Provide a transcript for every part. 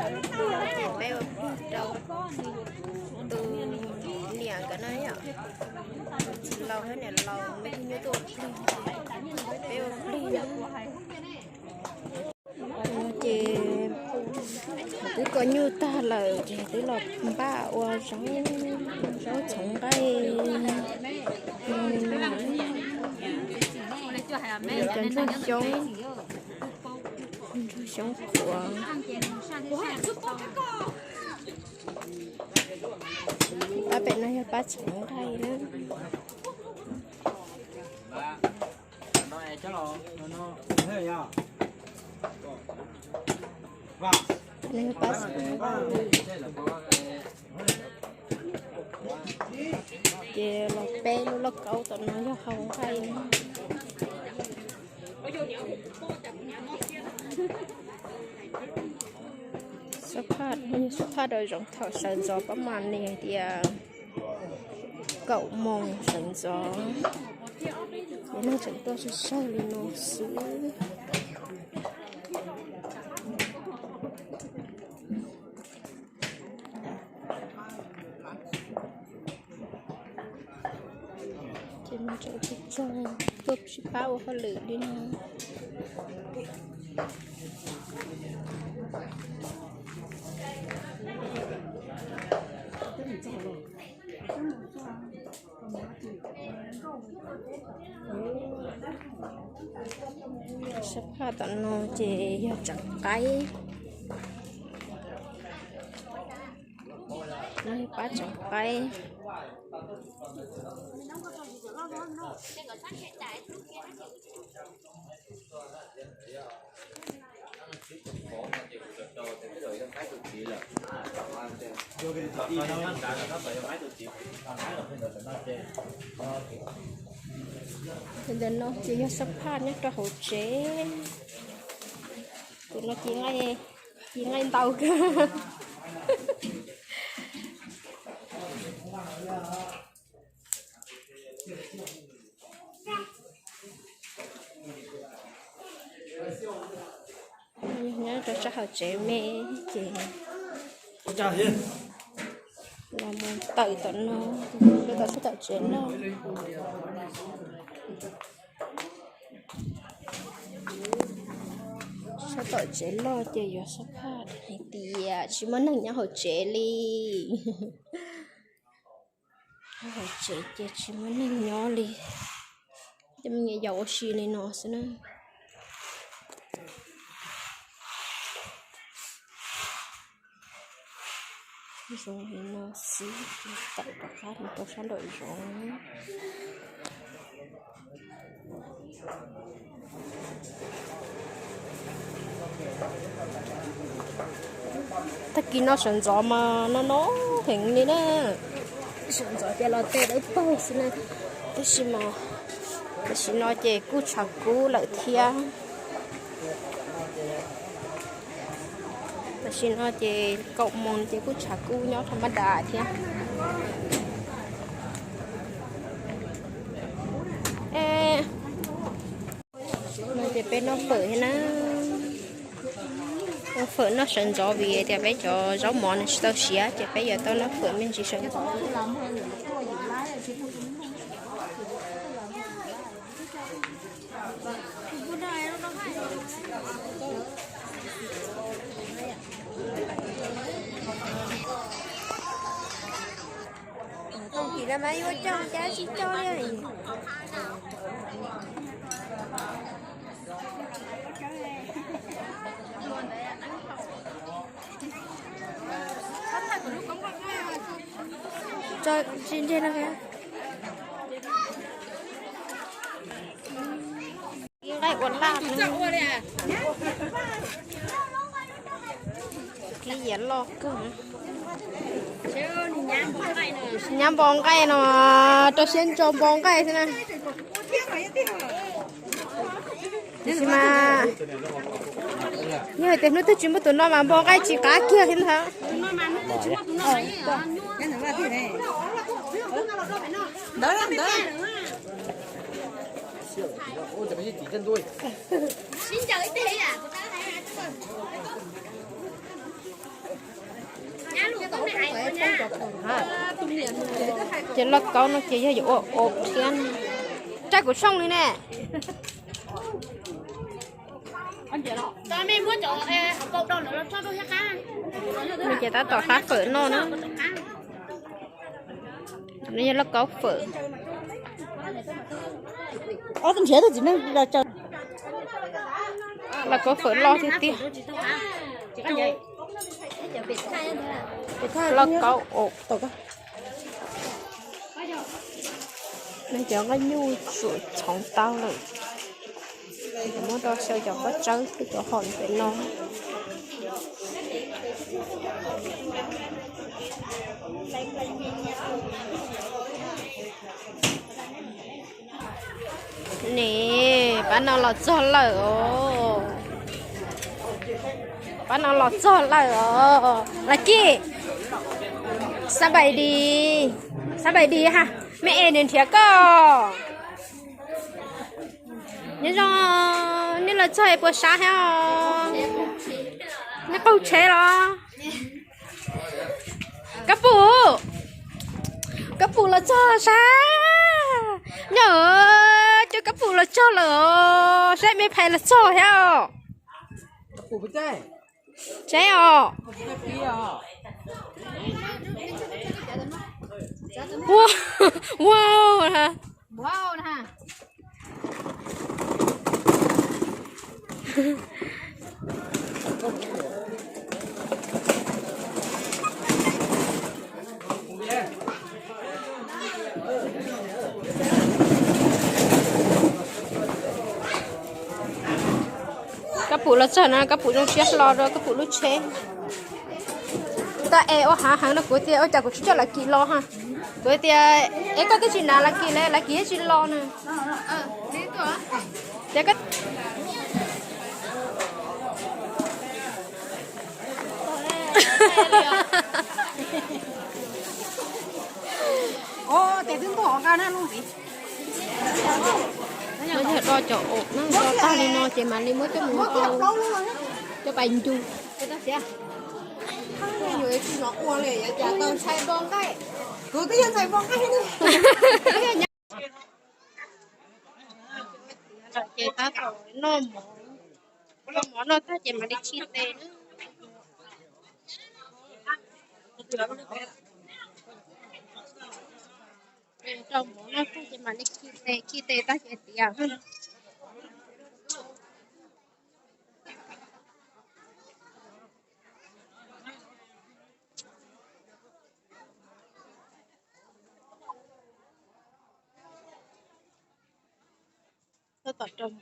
Peb ua plig rau tus niam nkawd no yom. Txiv laus thiab niam laus me tug nyuj tuaj ua plig, peb ua plig na. Ces twb koj nyuj tag lawm ces twb los npaj ua zaub, zaub txhoov nqaij no li no. Cov ntsuag xyoob, ntsuag xyoob qhuav. Pab pem no yog pab txhoov nqaij na. Ces los peb lub lauj kaub tom no yog hau nqaij. Xab phaj, xab phaj rau zoov thaum sawv ntxov pab mas li hais tias kaum moos sawv ntxov, ces neeg tseem tuaj sawv li no xwb. Ces neeg tseem tuaj sib pab ua hauj lwm li no. Sab phaj tom no ces yog tseem qaib, no yog pab tseem qaib. Ntawm no ces yog sab phaj nyob rau hauv tsev. Tus no ci nqaij, ci nqaij ntau kawg. Nyob rau sab hauv tsev me ces los mus tawm tom no, rau tom sab tom tsev loj. Sab tom tsev loj ces yuav sab phaj hais tias tsis muaj neeg nyob hauv tsev li. Hauv tsev ces tsis muaj neeg nyob li, coj me nyuam yaus ua si li no xwb na. Zoo li no xwb, tawm rov qab rau sab nraum zoov. Tag kis no sawv ntxov mas no no heev li na. Sawv ntxov ces los tej dawb paug xwb na. Tab sis mas tam sim no ces kuj tshav kub lawm thiab. Tam sim no ces kaum moos ces kuj tshav kub nyob tha mab das thiab. No ces peb noj fawm thiab na. Noj fawm noj sawv ntxov vim tias peb cov zaub mov no tsis tau siav ces peb yuav tau noj fawm me ntsis sawv ntxov. Tag kis no mas yuav coj cas tsis coj li. Tso tsis ntseg no. Nqaij ua laj, kib yias loj kawg. Nyab npo nqaij no, rau siab ntso npo nqaij xwb na. Tiam sis mas yog hais tias hnub twg tsis muaj tus no mas npo nqaij tsis qab kiag li ntag. Ces lauj kaub no ces yog yuav ua thiab. Rab kuv sooj li ne. Ces tab tom qab fawm noj na. No yog lauj kaub fawm. Lauj kaub fawm loj tiag tiag. Lauj kaub os. Cov nqaij nyuj tsuam txhoov tau lawm. Muab rau xyaw cov pob tsawb thiab cov hom pem no. Niam, pab no los txog lawm os. Pab no los txog lawm os. Laj Kis, xab npaim dis, xab npaim dis ha, me es nws nrhiav koj. Nyob zoo, nej los txog es puas sab thiab os? Nej qaug tsheb los? Kab Pum, Kab Pum los txog sab. Nyob, cov Kab Pum los txog lawm os, saib me phais los txog thiab os. Saib os. Wow, wow. Kab Pum los txog no, Kab Pum zoo siab hlo rau Kab Pum lub tsheb. Tab es ua hav heev no kuv tias ua cas kuv tsis coj Laj Kis los ha. Kuv tias es koj twb tsis hnav Laj Kis li, Laj Kis twb tsis los na. Tias koj No yog do cov os na, do tag li no ces mam li muab coj mus ua, coj pais ncu. Ces tab tom noj mov, noj mov noj tag ces mam li khi tes na. Noj mov noj tag ces mam li khi tes, khi tes tag ces tiav. Tab tom rau mov.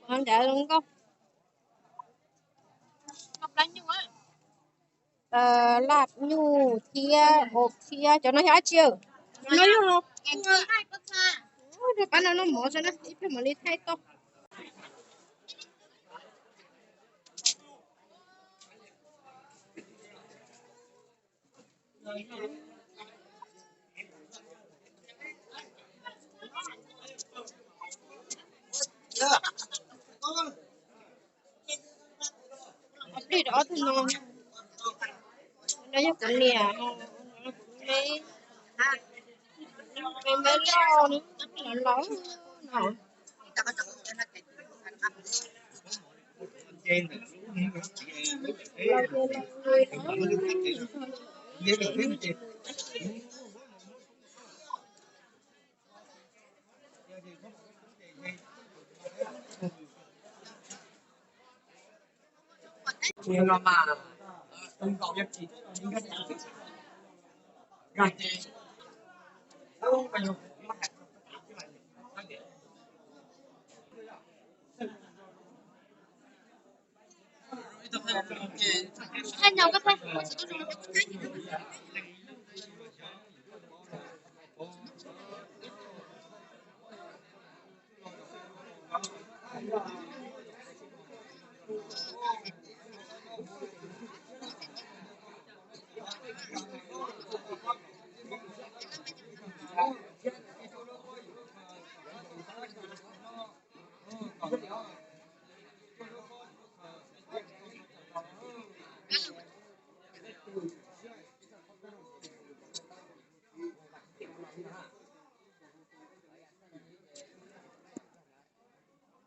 Qhov ntawd zoo nkauj. Laj nyuj thiab os thiab cov no yog dab tsi? No yog, pab no noj mov xwb na, ib pliag mam li thaij tau. Ob plig rau ob tug no, no yog kuv niam, me, me loj, los laus no.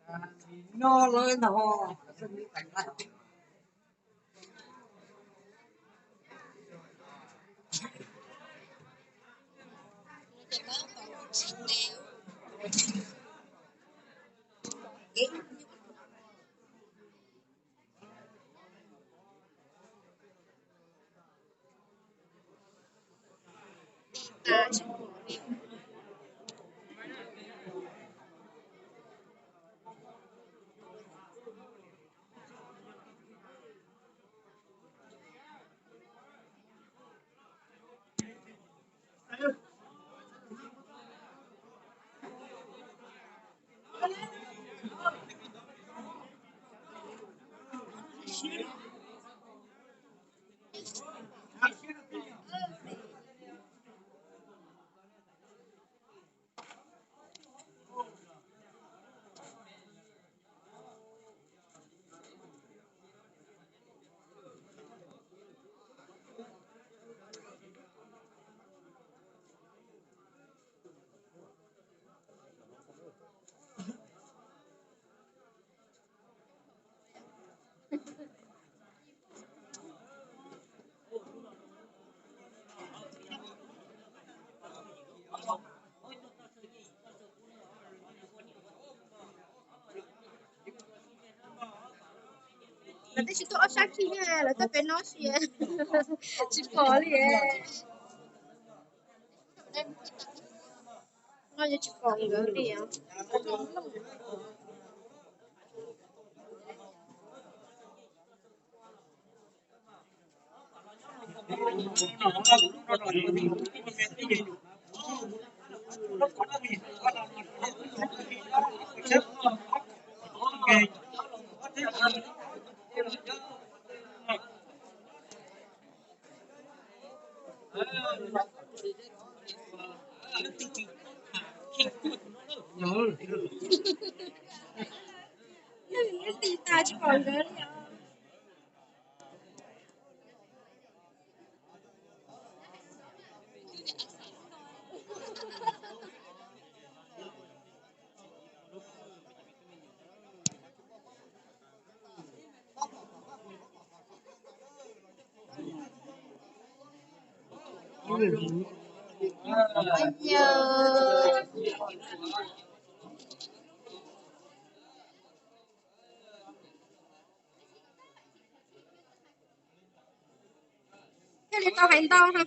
Lawv twb tsis tuaj ob sab khi na, lawv tuaj pem no si, tsis pom li. No yeej tsis pom nkawd li. Tig tas tsis pom nkawd li os. Thiaj li tau hais ntau na.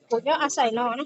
Kuv nyob a xais no na.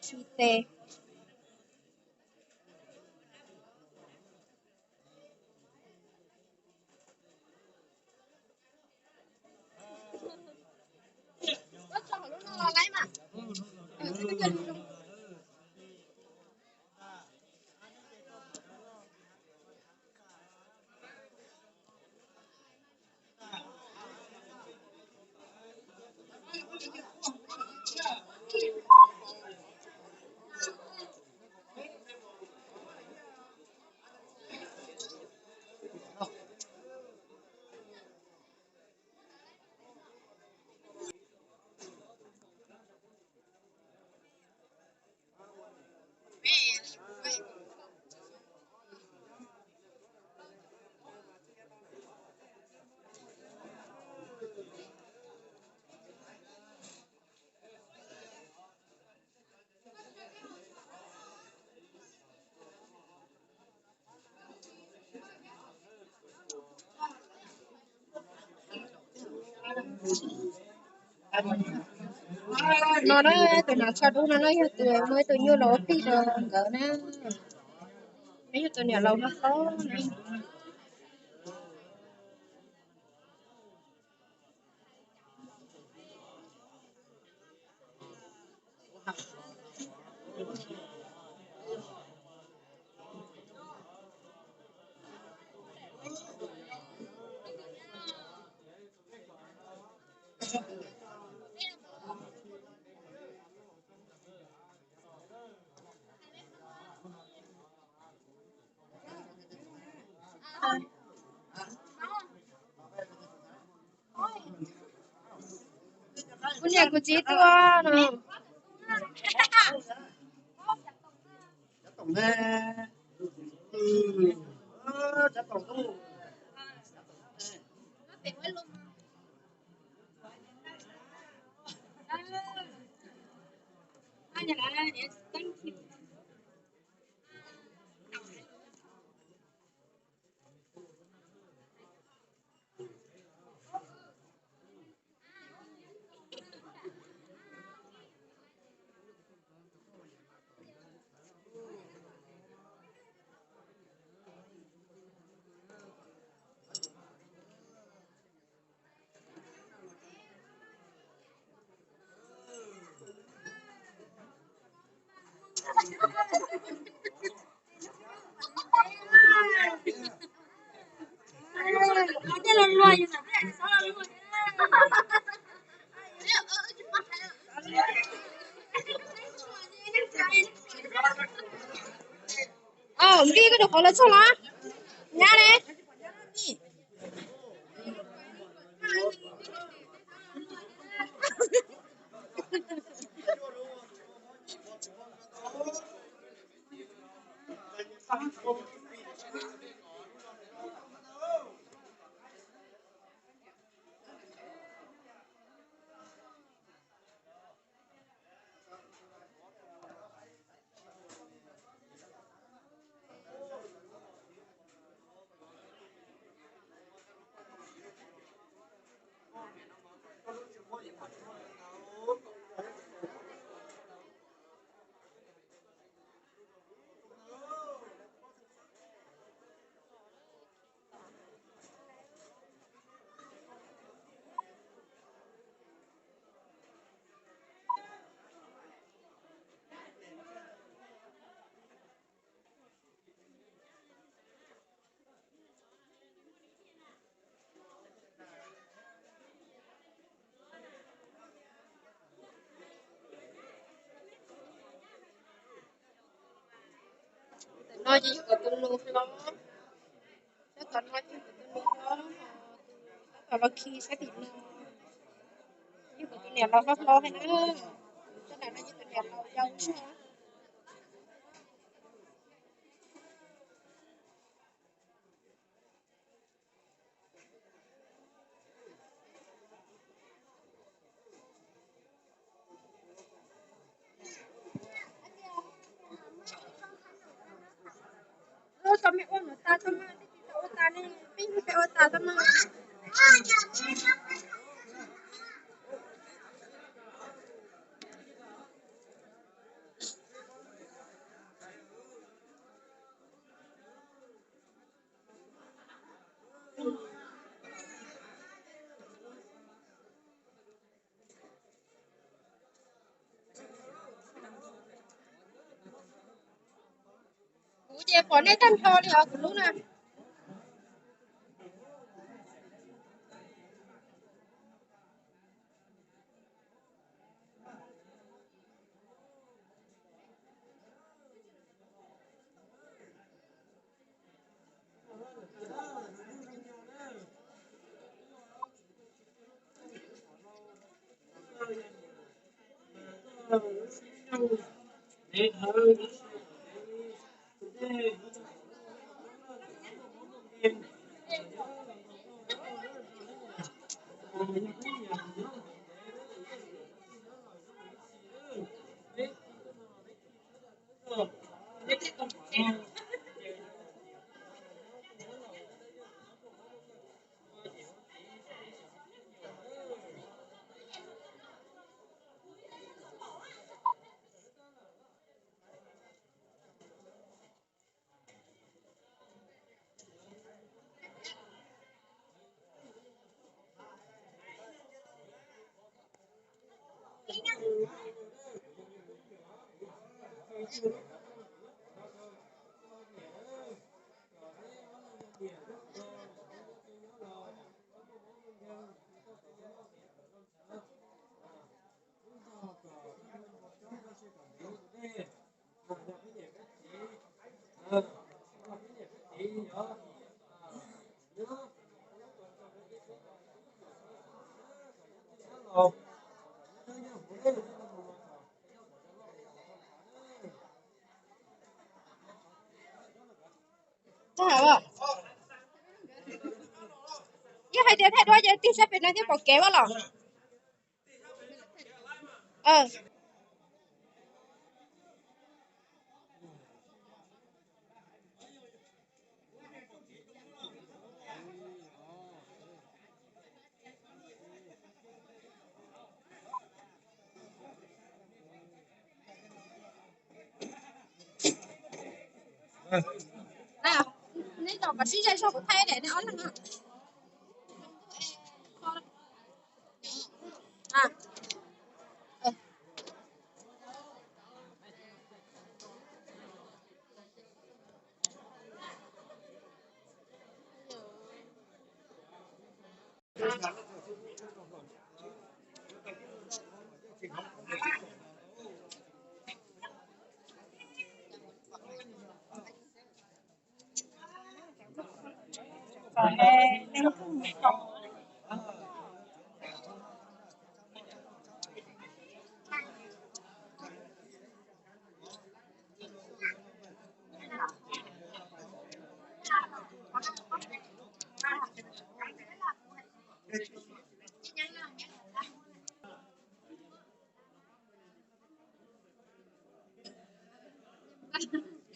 Tsis tes. No na, tus hnav tsho dub no no yog tus muaj ib tug nyuj los ua plig rau nkawd na. Nws yog tus niam laus no hlob na. Kuv txiv tuaj no. Npij koj rau qhov lawv txog los nyab ne. Tam no ces yog kuv tus nus hlob, sab tom no ces yog kuv tus nus hlob, sab tom los khi sab tim no, yog kuv tus niam laus hlob hlob hais na, sab nram no yog tus niam laus yau na. Tau me ua no tas tau mas, tsis tau ua tas ne, peb peb ua tas tau mas. Kuv ces pom nej tag nrho li os kuv lub na. Yog hais tias thaij duab ces tig sab pem no thiab pom kev vaj los. Nej tos kom sib zog kuv thaij nej ob leeg.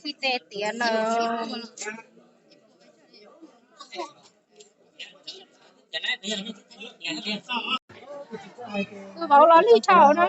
Xib teb tiav na. Tus vauv los lig dhau na.